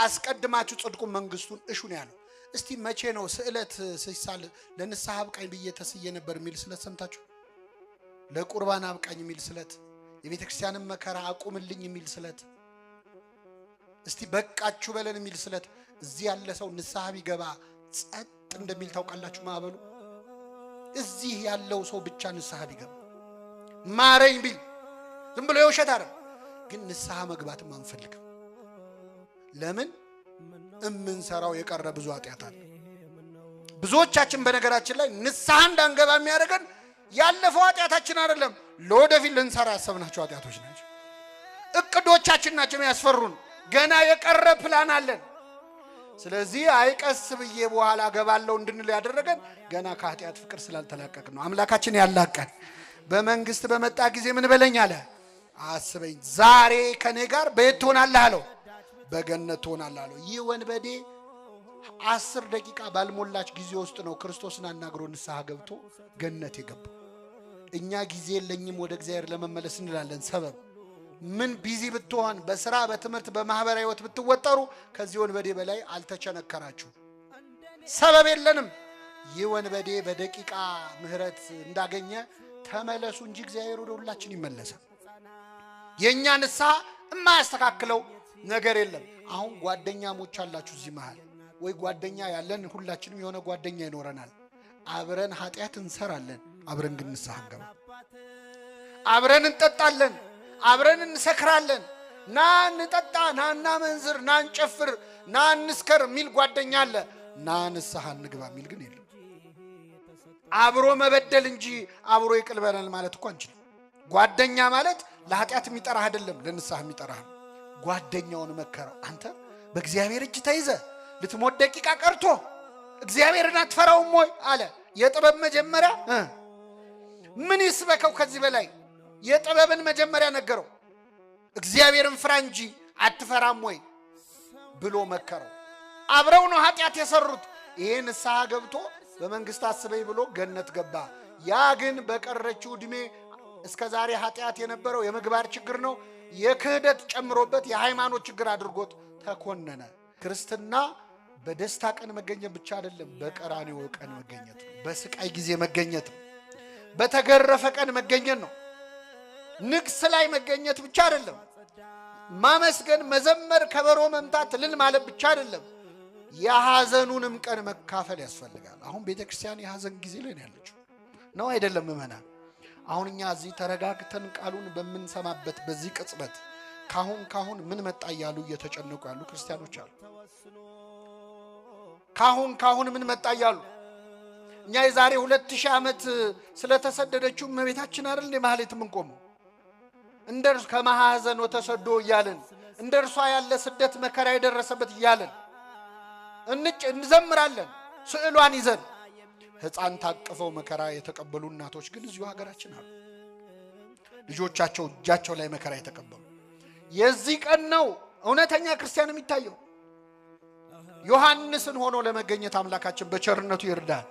አስቀድማችሁ ጽድቁን መንግስቱን እሹ ነው ያለው። እስቲ መቼ ነው ስዕለት ሲሳል ለንስሐ አብቃኝ ብዬ ተስዬ ነበር የሚል ስለት ሰምታችሁ? ለቁርባን አብቃኝ የሚል ስለት፣ የቤተ ክርስቲያንን መከራ አቁምልኝ የሚል ስለት፣ እስቲ በቃችሁ በለን የሚል ስለት። እዚህ ያለ ሰው ንስሐ ቢገባ ጸጥ እንደሚል ታውቃላችሁ ማዕበሉ። እዚህ ያለው ሰው ብቻ ንስሐ ቢገባ ማረኝ ቢል ዝም ብሎ የውሸት አይደለም። ግን ንስሐ መግባትም አንፈልግም። ለምን? እምንሰራው የቀረ ብዙ ኃጢአት አለ። ብዙዎቻችን በነገራችን ላይ ንስሐ እንዳንገባ የሚያደርገን ያለፈው ኃጢአታችን አይደለም፣ ለወደፊት ልንሰራ ያሰብናቸው ኃጢአቶች ናቸው። እቅዶቻችን ናቸው የሚያስፈሩን። ገና የቀረ ፕላን አለን። ስለዚህ አይቀስ ብዬ በኋላ ገባለው እንድንል ያደረገን ገና ከኃጢአት ፍቅር ስላልተላቀቅን ነው። አምላካችን ያላቀን። በመንግስት በመጣ ጊዜ ምን በለኝ አለ? አስበኝ። ዛሬ ከኔ ጋር በየት ትሆናለህ አለው? በገነት ትሆናለህ አለው። ይህ ወንበዴ 10 ደቂቃ ባልሞላች ጊዜ ውስጥ ነው ክርስቶስን አናግሮ ንስሐ ገብቶ ገነት የገባው። እኛ ጊዜ የለኝም ወደ እግዚአብሔር ለመመለስ እንላለን። ሰበብ ምን busy ብትሆን፣ በስራ፣ በትምህርት፣ በማህበራዊ ህይወት ብትወጠሩ ከዚህ ወንበዴ በላይ አልተቸነከራችሁ። ሰበብ የለንም። ይህ ወንበዴ በደቂቃ ምህረት እንዳገኘ ተመለሱ እንጂ እግዚአብሔር ወደ ሁላችን ይመለሳል። የእኛ ንስሐ የማያስተካክለው ነገር የለም። አሁን ጓደኛሞች አላችሁ እዚህ መሃል ወይ ጓደኛ ያለን ሁላችንም የሆነ ጓደኛ ይኖረናል። አብረን ኃጢአት እንሰራለን፣ አብረን ግን ንስሐ እንገባ። አብረን እንጠጣለን፣ አብረን እንሰክራለን። ና እንጠጣ፣ ና እናመንዝር፣ ና እንጨፍር፣ ና እንስከር የሚል ጓደኛ አለ። ና ንስሐ እንግባ የሚል ግን የለም። አብሮ መበደል እንጂ አብሮ ይቅር በለን ማለት እኮ አንችልም። ጓደኛ ማለት ለኃጢአት የሚጠራህ አይደለም፣ ለንስሐ የሚጠራህ ነው። ጓደኛውን መከረው። አንተ በእግዚአብሔር እጅ ተይዘ ልትሞት ደቂቃ ቀርቶ እግዚአብሔርን አትፈራውም ወይ አለ። የጥበብ መጀመሪያ ምን ይስበከው ከዚህ በላይ? የጥበብን መጀመሪያ ነገረው። እግዚአብሔርን ፍራ እንጂ አትፈራም ወይ ብሎ መከረው። አብረው ነው ኃጢአት የሰሩት። ይሄ ንስሐ ገብቶ በመንግስት አስበኝ ብሎ ገነት ገባ። ያ ግን በቀረችው ዕድሜ እስከ ዛሬ ኃጢአት የነበረው የምግባር ችግር ነው። የክህደት ጨምሮበት የሃይማኖት ችግር አድርጎት ተኮነነ። ክርስትና በደስታ ቀን መገኘት ብቻ አይደለም፣ በቀራንዮ ቀን መገኘት ነው። በስቃይ ጊዜ መገኘት ነው። በተገረፈ ቀን መገኘት ነው። ንግስ ላይ መገኘት ብቻ አይደለም። ማመስገን፣ መዘመር፣ ከበሮ መምታት፣ እልል ማለት ብቻ አይደለም። የሐዘኑንም ቀን መካፈል ያስፈልጋል። አሁን ቤተ ክርስቲያን የሐዘን ጊዜ ላይ ነው ያለችው፣ ነው አይደለም ምዕመናን? አሁን እኛ እዚህ ተረጋግተን ቃሉን በምንሰማበት በዚህ ቅጽበት ካሁን ካሁን ምን መጣ እያሉ እየተጨነቁ ያሉ ክርስቲያኖች አሉ። ካሁን ካሁን ምን መጣ እያሉ። እኛ የዛሬ 2000 ዓመት ስለተሰደደችው እመቤታችን አይደል እንደ ማህሌት የምንቆመው? እንደ ከማሐዘን ወተሰዶ እያልን፣ እንደ እርሷ ያለ ስደት መከራ የደረሰበት እያልን እንዘምራለን ስዕሏን ይዘን። ሕፃን ታቅፈው መከራ የተቀበሉ እናቶች ግን እዚሁ ሀገራችን አሉ። ልጆቻቸው እጃቸው ላይ መከራ የተቀበሉ። የዚህ ቀን ነው እውነተኛ ክርስቲያን የሚታየው። ዮሐንስን ሆኖ ለመገኘት አምላካችን በቸርነቱ ይርዳል።